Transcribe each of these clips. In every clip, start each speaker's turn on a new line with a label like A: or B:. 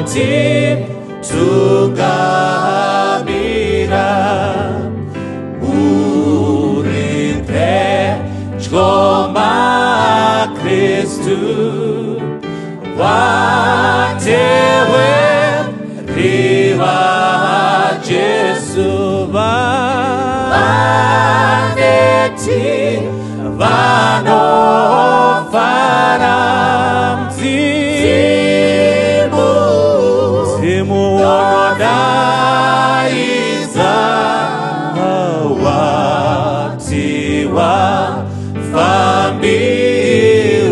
A: Kuti tungamira uri pedyo maKristu vateveri vaJesu vaneti vanofara mudzimu mudzimu unodaidza wati vafambi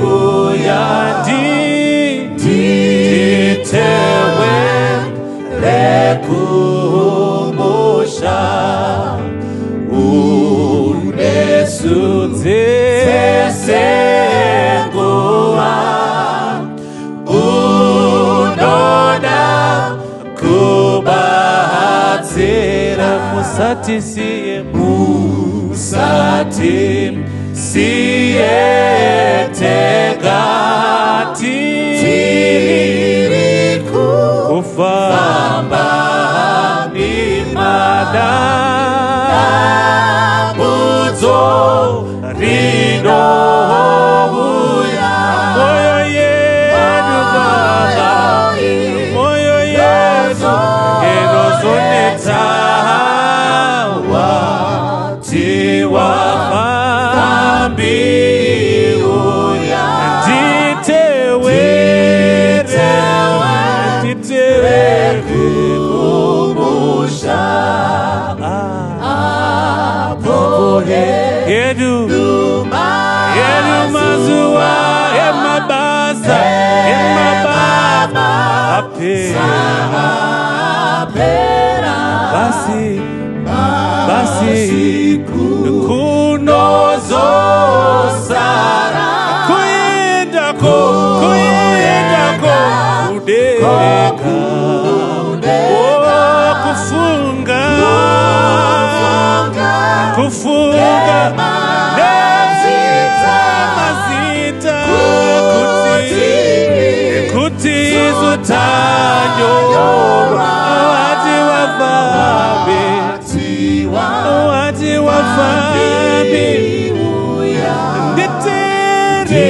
A: uya nditevere kumusha unesu dzese nguva unoda kubatsira musatisiye musatisiye tega tiri kufamba dambudzo rinouya moyo yedu baba moyo yedu inozoneta wati vafambi uya nditevere nditevere kumusha apo yedu yedu mazuva emabasa emabasa apera basi basi kunozosara kuendako kuendako kudenga Oh, kufunga kufunga nemazita kuti kuti isu tanyorwa vati vafambi vati vafambi nditevere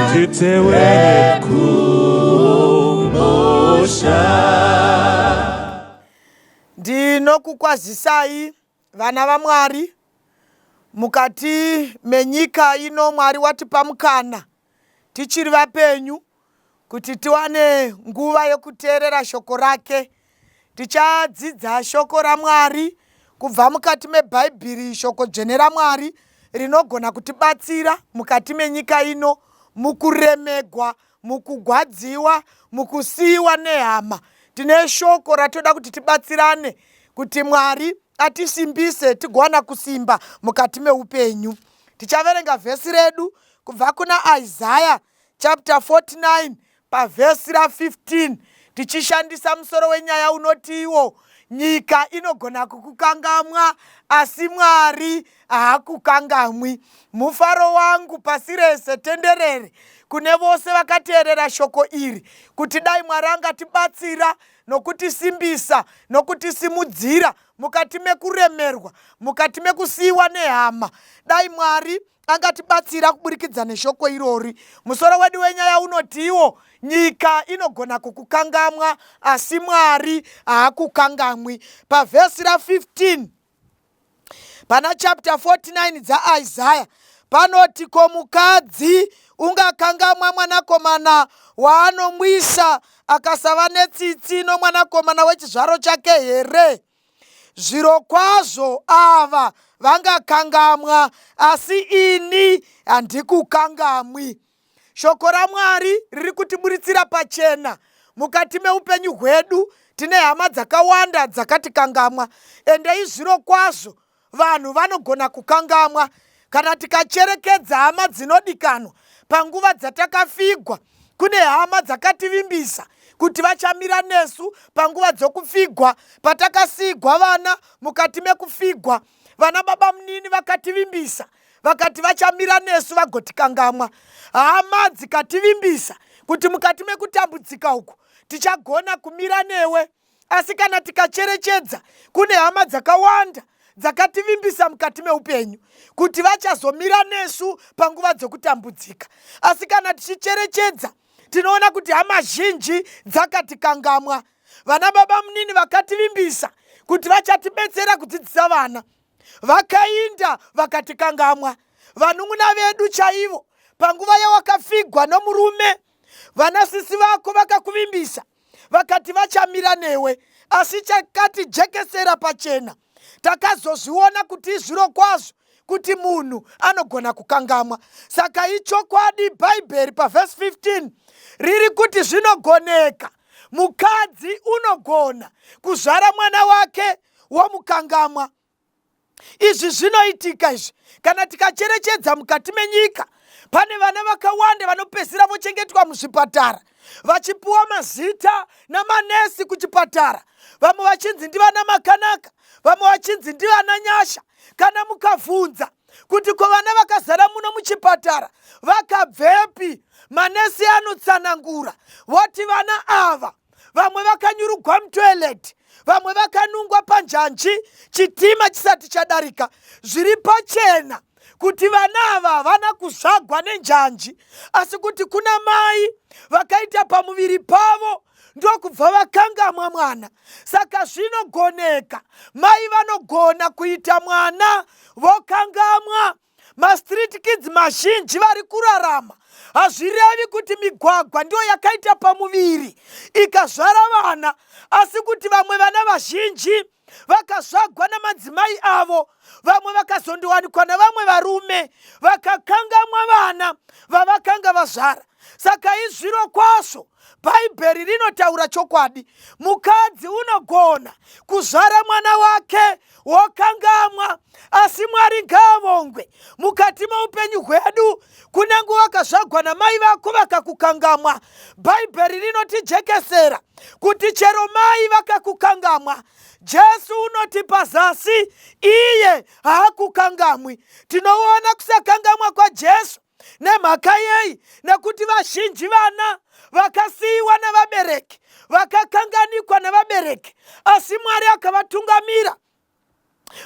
A: nditevere kumusha.
B: Ndinokukwazisai vana vaMwari mukati menyika ino. Mwari watipa mukana tichiri vapenyu kuti tiwane nguva yokuteerera shoko rake. Tichadzidza shoko raMwari kubva mukati meBhaibheri, shoko dzvene raMwari rinogona kutibatsira mukati menyika ino, mukuremegwa, mukugwadziwa, mukusiyiwa nehama. Tine shoko ratoda kuti tibatsirane kuti Mwari atisimbise tigowana kusimba mukati meupenyu. Tichaverenga vhesi redu kubva kuna Isaya chapter 49 pavhesi ra15, tichishandisa musoro wenyaya unoti iwo nyika inogona kukukangamwa asi Mwari haakukangamwi. Mufaro wangu pasi rese tenderere kune vose vakateerera shoko iri kuti dai Mwari angatibatsira nokutisimbisa nokutisimudzira mukati mekuremerwa, mukati mekusiyiwa nehama. Dai Mwari angatibatsira kuburikidza neshoko irori. Musoro wedu wenyaya unotiwo nyika inogona kukukangamwa asi Mwari haakukangamwi. Pavhesi ra15 pana chapter 49 dzaIsaya panoti, ko mukadzi ungakangamwa mwanakomana waanomwisa akasava netsitsi nomwanakomana wechizvaro chake here? Zvirokwazvo ava vangakangamwa, asi ini handikukangamwi. Shoko raMwari riri kutiburitsira pachena mukati meupenyu hwedu tine hama dzakawanda dzakatikangamwa. Ende izvirokwazvo vanhu vanogona kukangamwa. Kana tikacherekedza hama dzinodikanwa panguva dzatakafigwa, kune hama dzakativimbisa kuti vachamira nesu panguva dzokufigwa, patakasigwa vana mukati mekufigwa. Vana baba munini vakativimbisa vakati vachamira nesu vagotikangamwa. Hama dzikativimbisa kuti mukati mekutambudzika uku tichagona kumira newe. Asi kana tikacherechedza, kune hama dzakawanda dzakativimbisa mukati meupenyu kuti vachazomira nesu panguva dzekutambudzika. Asi kana tichicherechedza, tinoona kuti hama zhinji dzakatikangamwa. Vana baba munini vakativimbisa kuti vachatibetsera kudzidzisa vana, vakainda vakatikangamwa. Vanun'una vedu chaivo, panguva yawakafigwa nomurume, vanasisi vako vakakuvimbisa vakati vachamira newe, asi chakati jekesera pachena, takazozviona kuti izviro kwazvo kuti munhu anogona kukangamwa. Saka ichokwadi, Bhaibheri pavhesi 15 riri kuti zvinogoneka, mukadzi unogona kuzvara mwana wake womukangamwa. Izvi zvinoitika izvi kana tikacherechedza mukati menyika, pane vana vakawanda vanopedzisira vochengetwa muzvipatara vachipiwa mazita namanesi kuchipatara, vamwe vachinzi ndivana Makanaka, vamwe vachinzi ndivana Nyasha. Kana mukavhunza kuti ko vana vakazara muno muchipatara vakabvepi, manesi anotsanangura voti vana ava vamwe vakanyurugwa mutoilet, vamwe vakanungwa panjanji chitima chisati chadarika. Zviri pachena kuti vana ava havana kuzvagwa nenjanji, asi kuti kuna mai vakaita pamuviri pavo ndokubva vakangamwa mwana. Saka zvinogoneka, mai vanogona kuita mwana vokangamwa. Mastreet kids mazhinji vari kurarama, hazvirevi kuti migwagwa ndiyo yakaita pamuviri ikazvara vana, asi kuti vamwe vana vazhinji vakazvagwa namadzimai avo, vamwe vakazondowanikwa navamwe varume vakakangamwa vana vavakanga vazvara. Saka izviro kwazvo Bhaibheri rinotaura chokwadi, mukadzi unogona kuzvara mwana wake wokangamwa. Asi Mwari ngaavongwe, mukati meupenyu hwedu, kunyange wakazvagwa namai vako vakakukangamwa, Bhaibheri rinotijekesera kuti chero mai vakakukangamwa, Jesu unoti pazasi iye haakukangamwi. Tinoona kusakangamwa kwaJesu nemhaka yei? Nekuti vazhinji vana vakasiyiwa navabereki, vakakanganikwa navabereki, asi Mwari akavatungamira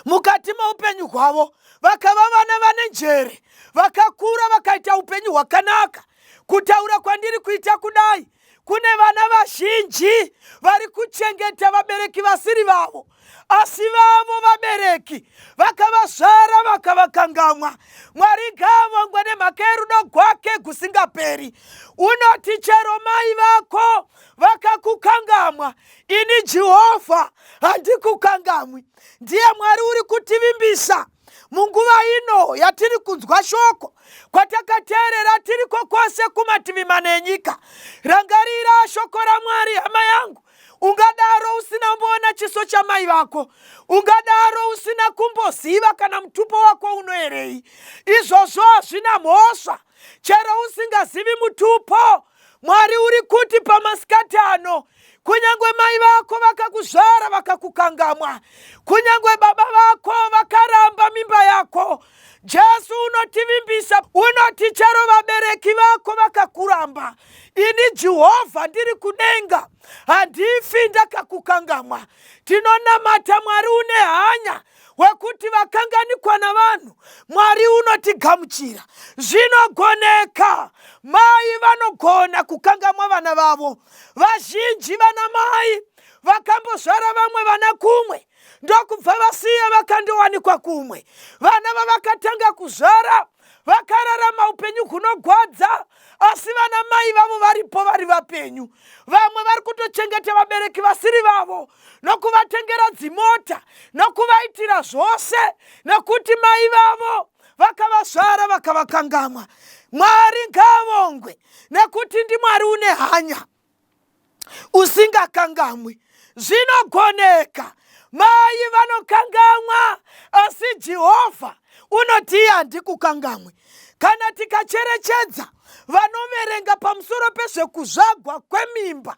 B: mukati meupenyu hwavo, vakava vana vane njere, vakakura vakaita upenyu hwakanaka. Kutaura kwandiri kuita kudai, kune vana vazhinji vari kuchengeta vabereki vasiri vavo, asi vavo vabereki vakavazvara vakavakangamwa. Mwari ngaavongwe nemhaka yerudo gwake gusingaperi. Unoti chero mai vako vakakukangamwa, ini Jehovha handikukangamwi. Ndiye Mwari uri kutivimbisa munguva ino yatiri kunzwa shoko, kwatakateerera tiriko kwose kumativi mana enyika. Rangarira shoko raMwari, hama yangu. Ungadaro usina kumboona chiso chamai vako, ungadaro usina kumboziva kana mutupo wako unoerei. Izvozvo hazvina mhosva, chero usingazivi mutupo. Mwari uri kuti pamasikati ano, kunyange mai vako vakakuzvara vakakukangamwa, kunyange baba vako vakaramba mimba yako, Jesu unotivimbisa, unoti chero vabereki vako vakakuramba, ini Jehovha ndiri kudenga handifi ndakakukangamwa. Tinonamata Mwari une hanya wekuti vakanganikwa navanhu, Mwari unotigamuchira. Zvinogoneka, mai vanogona kukangamwa vana vavo. Vazhinji vana mai vakambozvara vamwe vana kumwe, ndokubva vasiya vakandowanikwa kumwe. Vana vavakatanga kuzvara vakararama upenyu hunogwadza, asi vana mai vavo varipo vari vapenyu. Vamwe vari kutochengeta vabereki vasiri vavo nokuvatengera dzimota nokuvaitira zvose, nekuti mai vavo vakavazvara vakavakangamwa. Mwari ngaavongwe nekuti ndiMwari une hanya usingakangamwi. Zvinogoneka, mai vanokangamwa, asi Jehovha unoti iye handikukangamwi. Kana tikacherechedza, Vanoverenga pamusoro pezvekuzvagwa kwemimba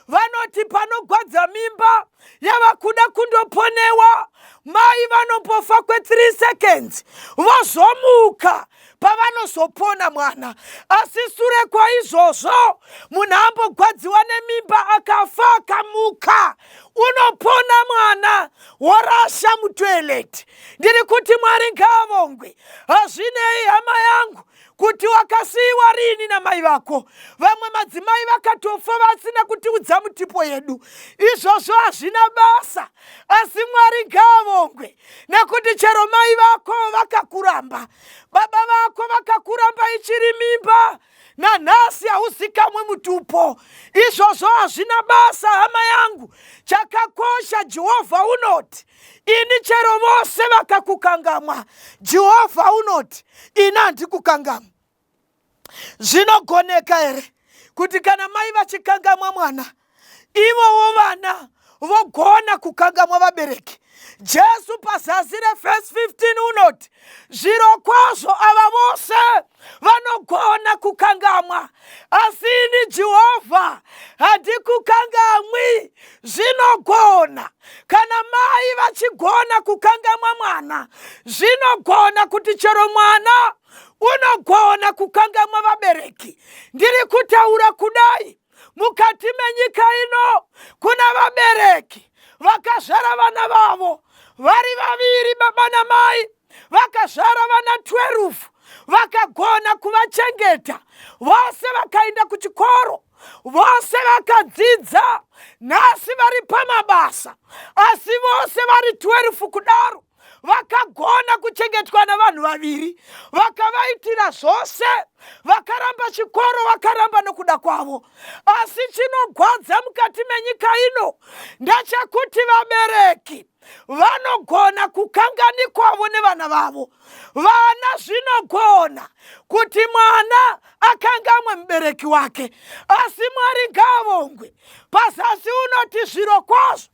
B: vanoti panogwadza mimba yava kuda kundoponewa, mai vanombofa kwe3 seconds vozomuka pavanozopona mwana. Asi sure kwaizvozvo, munhu ambogwadziwa nemimba akafa akamuka, unopona mwana worasha mutoilet. Ndiri kuti Mwari ngaavongwe. Hazvinei, hama yangu, kuti wakasiyiwa riini namai vako. Vamwe madzimai vakatofa vasina kutiudza mutipo yedu. Izvozvo hazvina basa, asi Mwari ngaavongwe nekuti chero mai vako vakakuramba, baba vako vakakuramba ichiri mimba, nanhasi hauzikamwe mutupo. Izvozvo hazvina basa, hama yangu. Chakakosha, Jehovha unoti, "Ini chero vose vakakukangamwa," Jehovha unoti, "ini handikukangamwa." Zvinogoneka here kuti kana mai vachikangamwa mwana, ivowo vana vogona kukangamwa vabereki? Jesu pazasi revhesi 15 unoti, "Zviro kwazvo ava vose vanogona kukangamwa, asi ini Jehovha handikukangamwi." Zvinogona kana mai vachigona kukangamwa mwana, zvinogona kuti chero mwana unogona kukangamwa vabereki. Ndiri kutaura kudai, mukati menyika ino kuna vabereki vakazvara vana vavo vari vaviri, baba namai, vakazvara vana 12, vakagona kuvachengeta vose, vakaenda kuchikoro vose, vakadzidza, nhasi vari pamabasa. Asi vose vari 12 kudaro vakagona kuchengetwa navanhu vaviri vakavaitira zvose, vakaramba chikoro, vakaramba nokuda kwavo. Asi chinogwadza mukati menyika ino ndechekuti vabereki vanogona kukanganikwavo nevana vavo. Vana, zvinogona kuti mwana akangamwe mubereki wake, asi Mwari ngaavongwe. Pazasi unoti, "Zviro kwazvo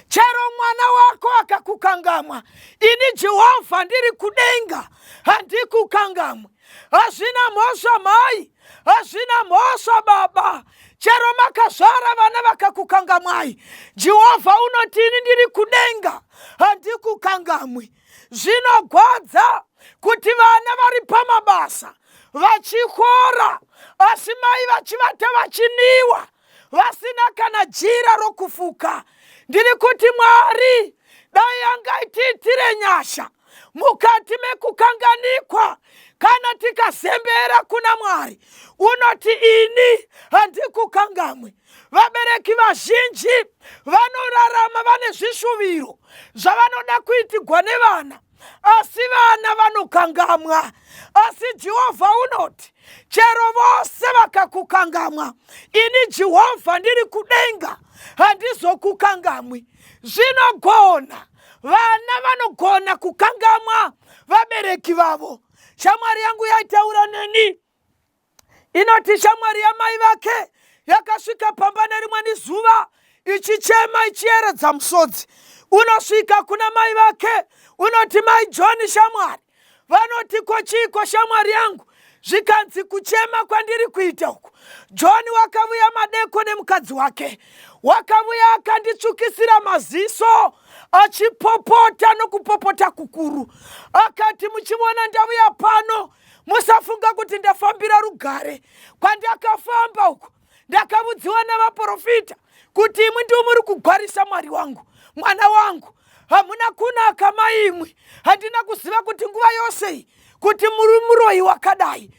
B: chero mwana wako akakukangamwa, ini Jehovha ndiri kudenga handikukangamwe." Hazvina mhosva mai, hazvina mhosva baba, chero makazvara vana vakakukangamwai, Jehovha unoti, "Ini ndiri kudenga handikukangamwi." Zvinogwadza kuti vana vari pamabasa vachikora, asi mai vachivata vachiniwa, vasina kana jira rokufuka. Ndiri kuti Mwari dai angaitiitire nyasha mukati mekukanganikwa. Kana tikazembera kuna Mwari, unoti, "Ini handikukangamwi." Vabereki vazhinji vanorarama vane zvishuviro zvavanoda kuitigwa nevana, asi vana vanokangamwa. Asi Jehovha unoti, "Chero vose vakakukangamwa, ini Jehovha ndiri kudenga handizokukangamwi." Zvinogona, vana vanogona kukangamwa vabereki vavo. Shamwari yangu yaitaura neni, inoti shamwari yamai vake yakasvika pamba nerimweni zuva ichichema, ichiyeredza musodzi. Unosvika kuna mai vake, unoti, "Mai John." Shamwari vanoti, "Ko chiiko, shamwari yangu?" Zvikanzi, "Kuchema kwandiri kuita uku, John wakavuya madeko nemukadzi wake, wakavuya akanditsvukisira maziso achipopota nokupopota kukuru. Akati, 'Muchivona ndavuya pano, musafunga kuti ndafambira rugare. Kwandakafamba uku, ndakavudziwa navaprofita kuti imwi ndiwo muri kugwarisa mwari wangu, mwana wangu. Hamuna kunaka maimwi. Handina kuziva kuti nguva yose iyi kuti muri muroyi wakadai.'"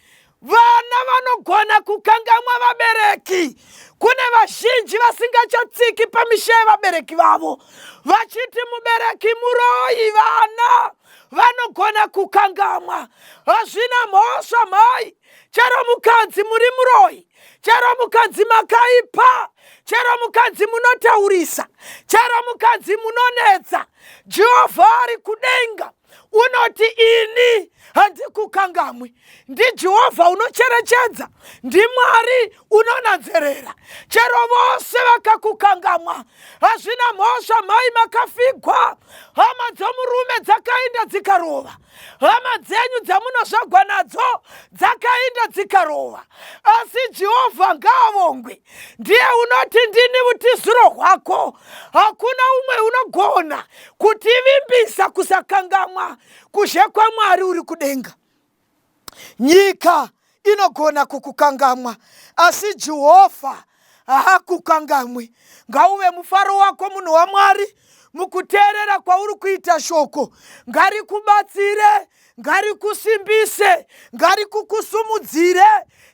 B: Vana vanogona kukangamwa vabereki. Kune vazhinji vasingachatsiki pamisha yevabereki vavo vachiti mubereki muroyi. Vana vanogona kukangamwa. Hazvina mhosva mhai, chero mukadzi muri muroyi, chero mukadzi makaipa, chero mukadzi munotaurisa, chero mukadzi munonetsa, Jehovha ari kudenga. Unoti ini handikukangamwi. NdiJehovha unocherechedza, ndiMwari unonanzerera. Chero vose vakakukangamwa, hazvina mhosva. Mhai makafigwa, hama dzomurume dzakainda dzikarova, hama dzenyu dzamunozvagwa nadzo dzakainda dzikarova, asi Jehovha ngaavongwe, ndiye unoti ndini utiziro hwako. Hakuna umwe unogona kutivimbisa kusakangamwa kuzhe kwaMwari uri kudenga. Nyika inogona kukukangamwa, asi Jehovha haakukangamwi. Ngauve mufaro wako, munhu waMwari, mukuteerera kwauri kuita shoko. Ngarikubatsire, ngarikusimbise, ngarikukusumudzire.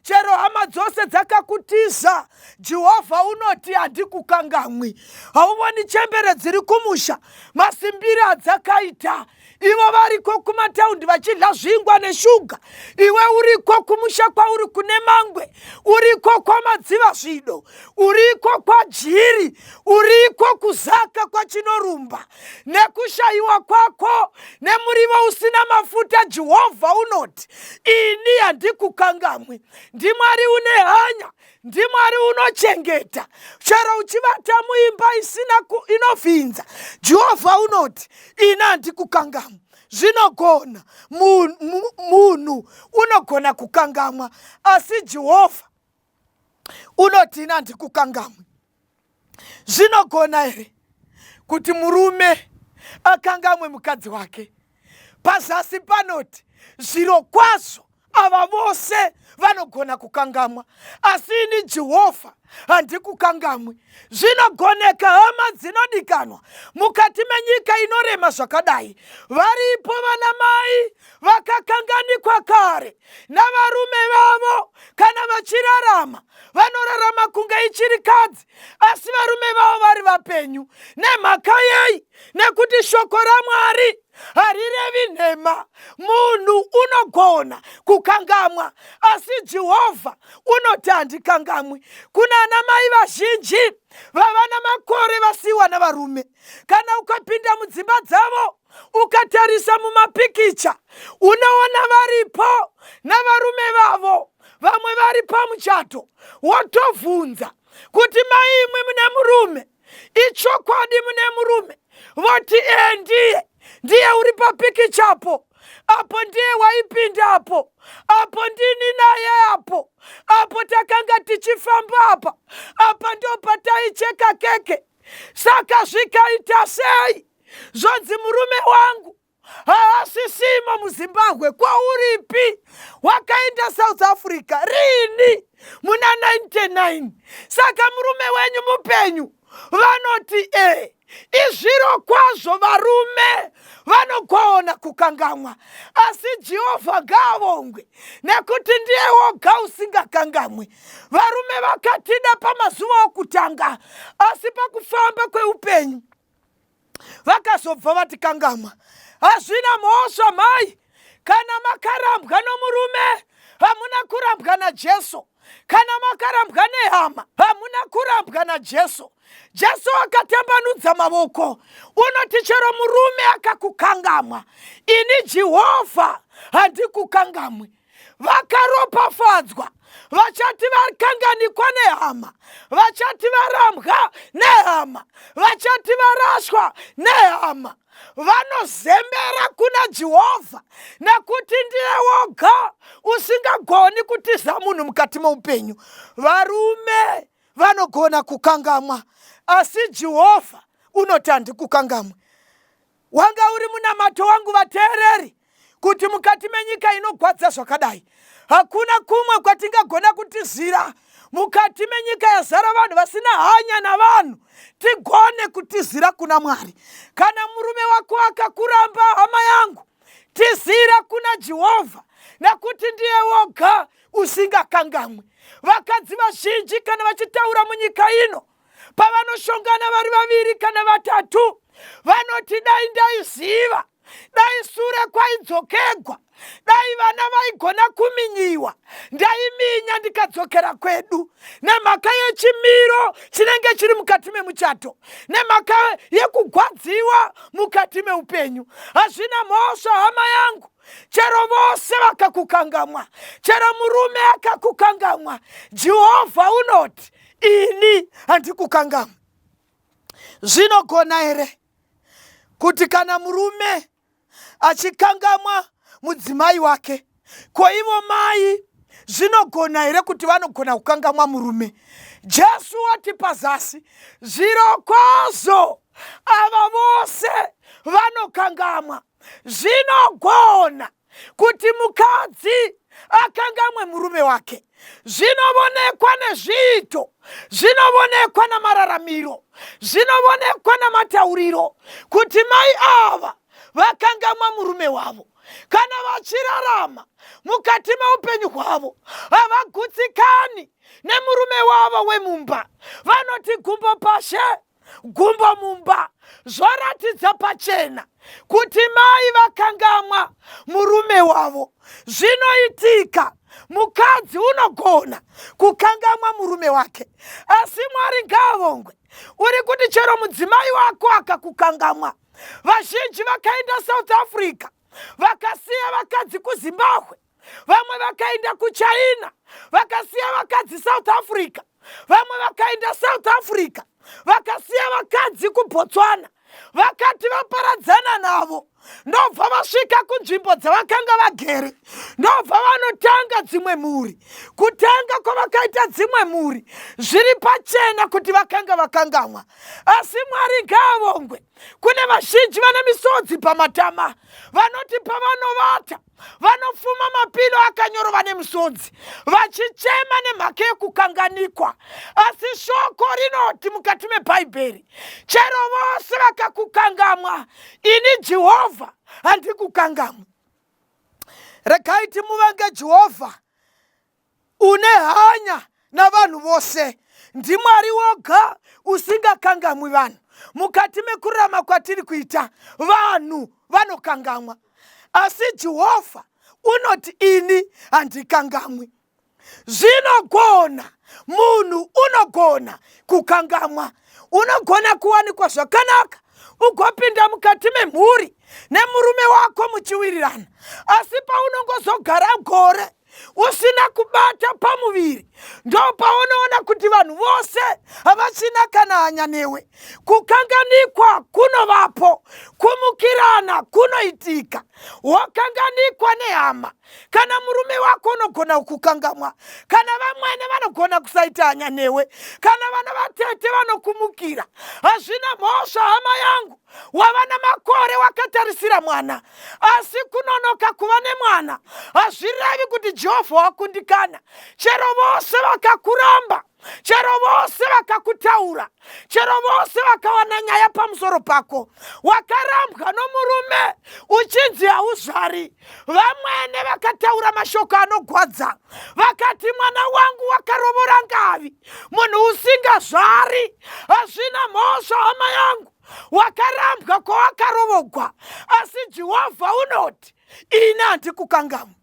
B: Chero hama dzose dzakakutiza, Jehovha unoti handikukangamwi. Hauvoni chembere dziri kumusha masimbire adzakaita? Ivo variko kumataundi vachidla zvingwa neshuga, iwe uriko kumusha kwauri kune mangwe, uriko kwamadziva zvido, uriko kwajiri, uriko kuzaka kwachinorumba. Nekushayiwa kwako nemurivo usina mafuta, Jehovha unoti ini handikukangamwi. NdiMwari une hanya, ndiMwari unochengeta. Chero uchivata muimba isina inovhinza, Jehovha unoti ini handikukangamwi. Zvinogona munhu unogona kukangamwa, asi Jehovha unoti ini handikukangamwi. Zvinogona here kuti murume akangamwe mukadzi wake? Pazasi panoti zviro kwazvo ava vose vanogona kukangamwa, asi ini Jehovha handikukangamwi. Zvinogoneka, hama dzinodikanwa, mukati menyika inorema zvakadai, varipo vana mai vakakanganikwa kare navarume vavo. Kana vachirarama, vanorarama kunge ichirikadzi, asi varume vavo vari vapenyu. Nemhaka yei? Nekuti shoko raMwari harirevi nhema. Munhu unogona kukangamwa, asi Jehovha unoti handikangamwi. Kuna ana mai vazhinji vava namakore vasiyiwa navarume. Kana ukapinda mudzimba dzavo ukatarisa mumapikicha, unoona varipo navarume vavo, vamwe vari pamuchato. Wotovhunza kuti, mai imwi mune murume? Ichokwadi mune murume? Voti ee, ndiye uri papikichapo apo, ndiye waipinda apo apo, ndini naye apo apo, takanga tichifamba apa apa, ndo pataicheka keke. Saka zvikaita sei? Zvonzi murume wangu haasisimo muZimbabwe. Kwauripi? Wakaenda South Africa rini? Muna 99. Saka murume wenyu mupenyu? Vanoti e. Izviro kwazvo varume vanogona kukangamwa, asi Jehovha ngaavongwe, nekuti ndiye woga usingakangamwi. Varume vakatida pamazuva okutanga, asi pakufamba kweupenyu vakazobva vatikangamwa. Hazvina mhosva, mhai, kana makarambwa nomurume, hamuna kurambwa naJesu. Kana makarambwa nehama, hamuna kurambwa naJesu. Jesu akatambanudza mavoko, unoti chero murume akakukangamwa, ini Jehovha handikukangamwi. Vakaropafadzwa vachati vakanganikwa nehama, vachati varambwa nehama, vachati varashwa nehama, vanozembera kuna Jehovha, nekuti ndiye woga usingagoni kutiza munhu mukati meupenyu. Varume vanogona kukangamwa, asi Jehovha unoti handikukangamwe. Wanga uri munamato wangu, vateereri, kuti mukati menyika inogwadza zvakadai, hakuna kumwe kwatingagona kutizira. Mukati menyika yazara vanhu vasina hanya navanhu, tigone kutizira kuna Mwari. Kana murume wako akakuramba, hama yangu, tizira kuna Jehovha, nekuti ndiye woga usingakangamwi. Vakadzi vazhinji kana vachitaura munyika ino, pavanoshongana vari vaviri kana vatatu, vanoti dai ndaiziva. Dai sure kwaidzokegwa, dai vana vaigona kuminyiwa, ndaiminya ndikadzokera kwedu, nemhaka yechimiro chinenge chiri mukati memuchato, nemhaka yekugwadziwa mukati meupenyu. Hazvina mhosva, hama yangu, chero vose vakakukangamwa, chero murume akakukangamwa, Jehovha unoti, ini handikukangamwa. Zvinogona here kuti kana murume achikangamwa mudzimai wake, ko ivo mai zvinogona here kuti vanogona kukangamwa murume? Jesu wati pazasi, zvirokwazvo ava vose vanokangamwa. Zvinogona kuti mukadzi akangamwe murume wake, zvinovonekwa nezviito, zvinovonekwa namararamiro, zvinovonekwa namatauriro kuti mai ava vakangamwa murume wavo. Kana vachirarama mukati meupenyu hwavo, havagutsikani nemurume wavo wemumba, vanoti gumbo pashe gumbo mumba. Zvoratidza pachena kuti mai vakangamwa murume wavo. Zvinoitika, mukadzi unogona kukangamwa murume wake, asi Mwari ngaavongwe, uri kuti chero mudzimai wako akakukangamwa. Vazhinji vakaenda South Africa vakasiya vakadzi kuZimbabwe, vamwe vakaenda kuChina vakasiya vakadzi South Africa, vamwe vakaenda South Africa vakasiya vakadzi kuBotswana. Vakati vaparadzana navo, ndobva vasvika kunzvimbo dzavakanga vagere, ndobva vanotanga dzimwe mhuri. Kutanga kwavakaita dzimwe mhuri, zviri pachena kuti vakanga vakangamwa. Asi Mwari ngaavongwe, kune vazhinji vane misodzi pamatama, vanoti pavanovata vanofuma mapilo akanyorova nemusodzi, vachichema nemhaka yekukanganikwa. Asi shoko rinoti mukati meBhaibheri, chero vose vakakukangamwa, ini Jehovha handikukangamwi. Regai timuvange Jehovha une hanya navanhu vose. NdiMwari woga usingakangamwi vanhu. Mukati mekurarama kwatiri kuita, vanhu vanokangamwa, asi Jehovha unoti, ini handikangamwi. Zvinogona, munhu unogona kukangamwa. Unogona kuwanikwa zvakanaka, ugopinda mukati memhuri nemurume wako muchiwirirana, asi paunongozogara gore usina kubata pamuviri, ndo paunoona kuti vanhu vose havachina kana hanya newe. Kukanganikwa kunovapo, kumukirana kunoitika, wakanganikwa nehama. Kana murume wako unogona kukangamwa, kana vamwene vanogona kusaita hanya newe, kana vana vatete vanokumukira. Hazvina mhosva, hama yangu, wava namakore wakatarisira mwana, asi kunonoka kuva nemwana hazvirevi kuti Jehovha wakundikana. Chero vose vakakuramba, chero vose vakakutaura, chero vose vakawana nyaya pamusoro pako, wakarambwa nomurume uchinzi hauzvari, vamwene vakataura mashoko anogwadza, vakati mwana wangu wakarovora ngavi, munhu usingazvari. Hazvina mhosva, hama yangu, wakarambwa kwawakarovogwa, asi Jehovha unoti, ini handikukangamwi.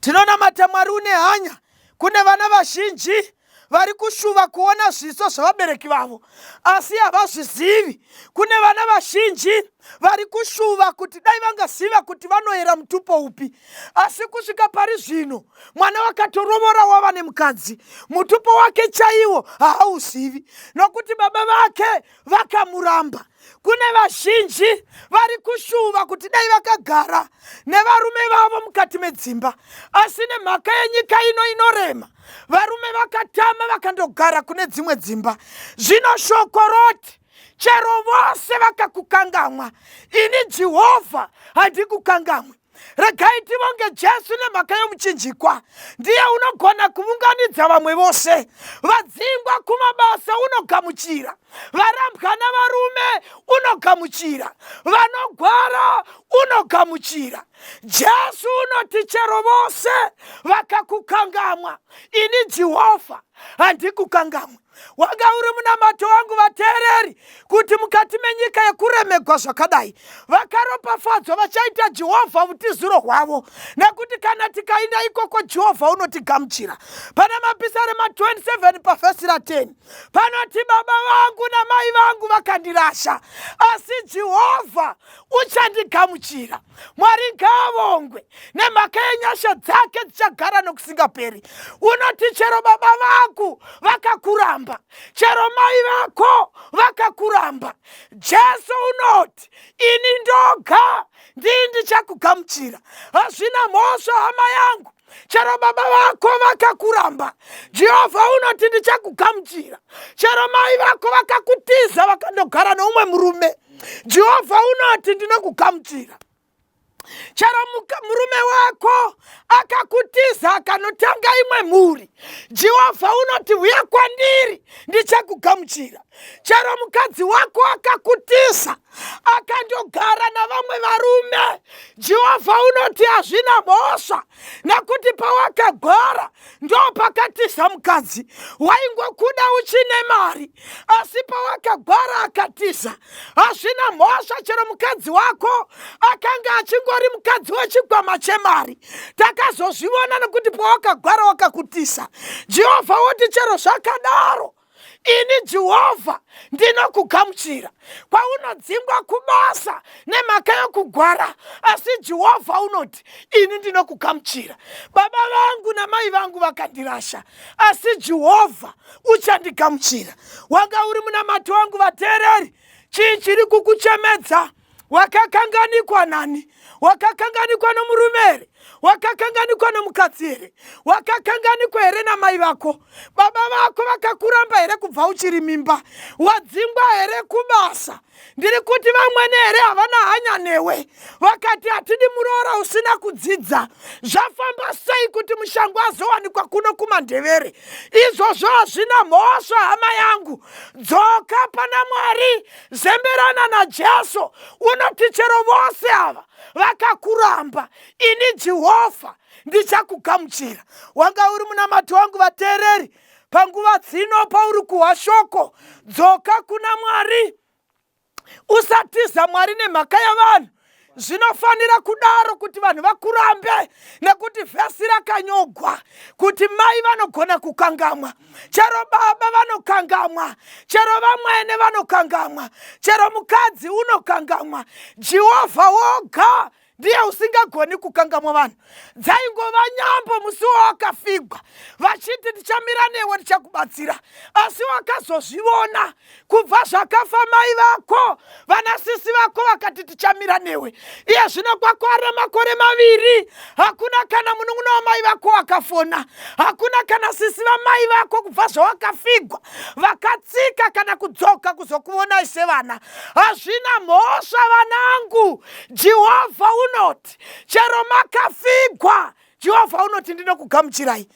B: Tinonamata Mwari une hanya. Kune vana vazhinji vari kushuva kuona zviso zvevabereki vavo, asi havazvizivi. Kune vana vazhinji vari kushuva kuti dai vangaziva kuti vanoyera mutupo upi, asi kusvika pari zvino mwana wakatorovora wava nemukadzi, mutupo wake chaiwo haauzivi, nokuti baba vake vakamuramba. Kune vazhinji vari kushuva kuti dai vakagara nevarume vavo mukati medzimba, asi nemhaka yenyika ino inorema, varume vakatama vakandogara kune dzimwe dzimba. Zvino shoko roti, chero vose vakakukangamwa, ini Jehovha handikukangamwi. Regai tivonge Jesu nemhaka yomuchinjikwa. Ndiye unogona kuvunganidza vamwe vose. Vadzingwa kumabasa unogamuchira, varambwa navarume unogamuchira, vanogwara unogamuchira. Jesu unoti, chero vose vakakukangamwa, ini Jehovha Handikukangamwe. Wanga uri munamato wangu, vateereri, kuti mukati menyika yekuremegwa zvakadai, vakaropafadzwa vachaita Jehovha utiziro hwavo, nekuti kana tikainda ikoko Jehovha unotigamuchira. Pana Mapisarema 27 pavhesi ra10 panoti, baba vangu namai vangu vakandirasha, asi Jehovha uchandigamuchira. Mwari ngaavongwe nemhaka yenyasha dzake dzichagara nokusingaperi. Unoti chero baba vako vakakuramba, chero mai vako vakakuramba, Jesu unoti ini ndoga ndii ndichakugamuchira. Hazvina mhosva, hama yangu, chero baba vako vakakuramba, Jehovha unoti ndichakugamuchira. Chero mai vako vakakutiza vakandogara noumwe murume, Jehovha unoti ndinokugamuchira. Chero murume wako akakutiza akanotanga imwe mhuri, Jehovha unoti huya kwandiri ndichakugamuchira. Chero mukadzi wako akakutiza akandogara navamwe varume, Jehovha unoti hazvina mhosva, nekuti pawakagara ndo pakatiza mukadzi. Waingokuda uchine mari, asi pawakagwara akatiza. Hazvina mhosva chero mukadzi wako akanga achingori mukadzi wechikwama chemari. Takazozvivona nekuti pawakagwara wakakutisa. Jehovha woti chero zvakadaro, ini Jehovha ndinokugamuchira. Kwaunodzingwa kubasa nemhaka yokugwara, asi Jehovha unoti ini ndinokugamuchira. Baba vangu namai vangu vakandirasha, asi Jehovha uchandigamuchira. Wanga uri munamato wangu, vateereri. Chii chiri kukuchemedza? Wakakanganikwa nani? Wakakanganikwa nomurume here? Wakakanganikwa nomukadzi here? Wakakanganikwa here namai vako? Baba vako vakakuramba here kubva uchiri mimba? Wadzingwa here kubasa? Ndiri kuti vamwene here havana hanya newe? Vakati hatidi muroora usina kudzidza. Zvafamba sei kuti mushango azowanikwa kuno kuMandevere? Izvozvo hazvina mhosva, hama yangu. Dzoka pana Mwari, zemberana naJesu. Unoti chero vose ava vakakuramba, ini Jehovha ndichakugamuchira. Wanga uri munamato wangu, vateereri, panguva dzino pauri kuhwa shoko, dzoka kuna Mwari. Usatiza Mwari nemhaka yavanhu. Zvinofanira kudaro kuti vanhu vakurambe, nekuti vhesi rakanyogwa kuti mai vanogona kukangamwa, chero baba vanokangamwa, chero vamwene vanokangamwa, chero mukadzi unokangamwa. Jehovha woga ndiye usingagoni kukangamwa vanhu. Dzaingova nyambo musi wawakafigwa, vachiti ndichamira newe, ndichakubatsira, asi wakazozvivona kubva zvakafa mai vako, vanasisi vako vakati tichamira newe. Iye zvino kwakwana makore 2, hakuna kana munun'una wamai vako wakafona, hakuna kana sisi vamai vako kubva zvawakafigwa vakatsika kana kudzoka kuzokuvonai sevana. Hazvina mhosva, vanangu. Jehovha unoti chero makafigwa, Jehovha unoti ndinokugamuchirai.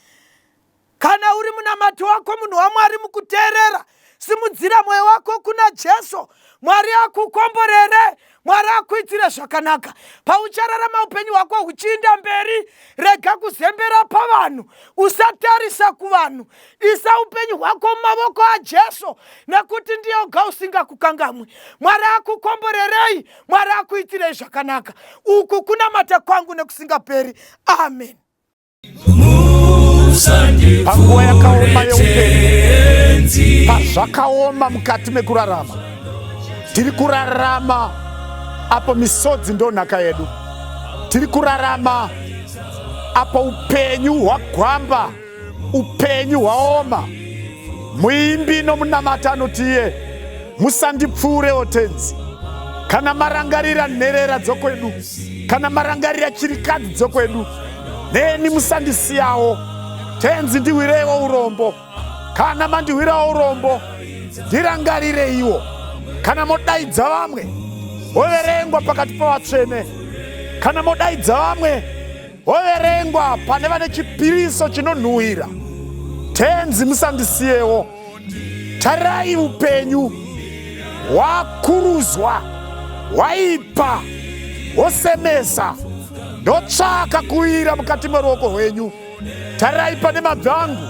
B: Kana uri munamato wako, munhu waMwari, mukuteerera, simudzira mwoyo wako kuna Jesu. Mwari akukomborere, Mwari akuitire zvakanaka pauchararama upenyu hwako huchiinda mberi. Rega kuzembera pavanhu, usatarisa kuvanhu, isa upenyu hwako mumavoko aJesu, nekuti ndiye oga usingakukangamwi. Mwari akukomborerei, Mwari akuitirei zvakanaka. Uku kunamata kwangu nekusingaperi. Amen.
C: Panguva yakaoma yeupenyu, pazvakaoma mukati mekurarama, tiri kurarama apo misodzi ndo nhaka yedu. Tiri kurarama apo upenyu hwagwamba, upenyu hwaoma. Muimbi nomunamata anoti iye, musandipfuurewo Tenzi. Kana marangarira nherera dzokwedu, kana marangarira chirikadzi dzokwedu, neni musandisiyawo Tenzi, ndihwireiwo urombo. Kana mandihwirawo urombo, ndirangarireiwo. Kana modaidza vamwe voverengwa pakati pavatsvene, kana modaidza vamwe voverengwa pane vane chipiriso chinonhuhwira, Tenzi musandisiyewo. Tarirai upenyu hwakuruzwa, hwaipa, hwosemesa. Ndotsvaka kuwira mukati meruoko rwenyu. Tarirai pane mabvi angu.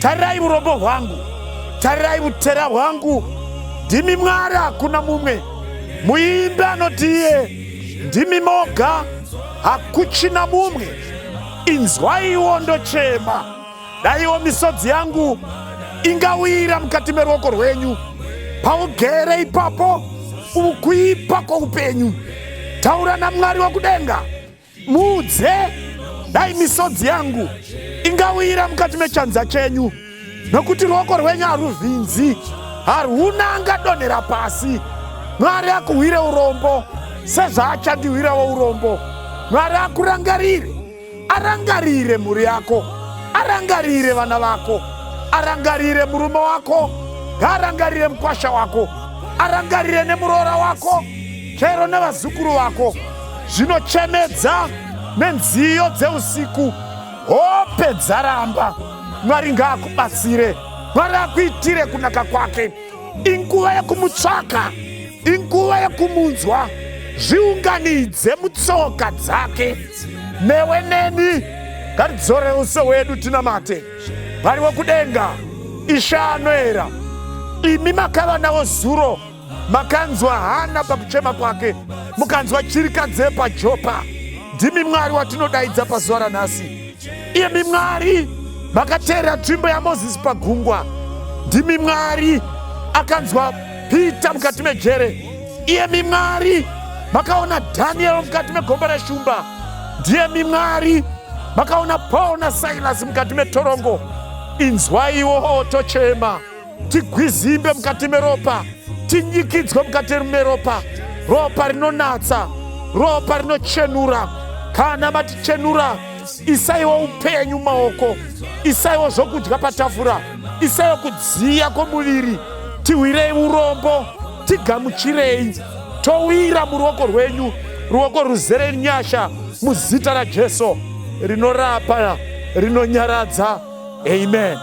C: Tarirai urombo hwangu, tarirai utera hwangu. Ndimi Mwari, hakuna mumwe. Muimbi anoti iye, ndimi moga, hakuchina mumwe. Inzwaiwo ndochema, daiwo misodzi yangu ingawira mukati meruoko rwenyu. Paugere ipapo, ukuipa kwoupenyu. Taura naMwari wokudenga. Muudze, dai misodzi yangu ingawira mukati mechanza chenyu, nokuti ruoko rwenyu haruvhinzi, harwuna angadonhera pasi. Mwari akuhwire urombo sezvaachandihwirawo urombo. Mwari akurangarire, arangarire mhuri yako, arangarire vana vako, arangarire murume wako, ngaarangarire mukwasha wako, arangarire nemuroora wako, chero nevazukuru vako. Zvinochemedza nenziyo dzeusiku, hope dzaramba. Mwari ngaakubatsire, Mwari akuitire kunaka kwake. Inguva yekumutsvaka, inguva yekumunzwa. Zviunganidze mutsoka dzake. Newe neni ngatidzore uso hwedu tinamate. Mwari wekudenga, Ishe anoera, imi makava nawo zuro Makanzwa Hana pakuchema kwake, mukanzwa chirikadzi yepaJopa. Ndimi Mwari watinodaidza pazuva ranhasi. Imi Mwari makateerera tsvimbo yaMozisi pagungwa. Ndimi Mwari akanzwa Pita mukati mejere. Iyemi Mwari makaona Daniel mukati megomba reshumba. Ndiyemi Mwari makaona Paul naSilas mukati metorongo. Inzwaiwo tochema. Tigwizimbe mukati meropa, tinyikidzwe mukati meropa, ropa rinonatsa, ropa rinochenura. Kana matichenura, isaiwo upenyu maoko, isaiwo zvokudya patafura, isaiwo kudziya kwomuviri. Tihwirei urombo, tigamuchirei, towira muruoko rwenyu, ruoko ruzere nyasha, muzita raJesu rinorapa, rinonyaradza. Amen.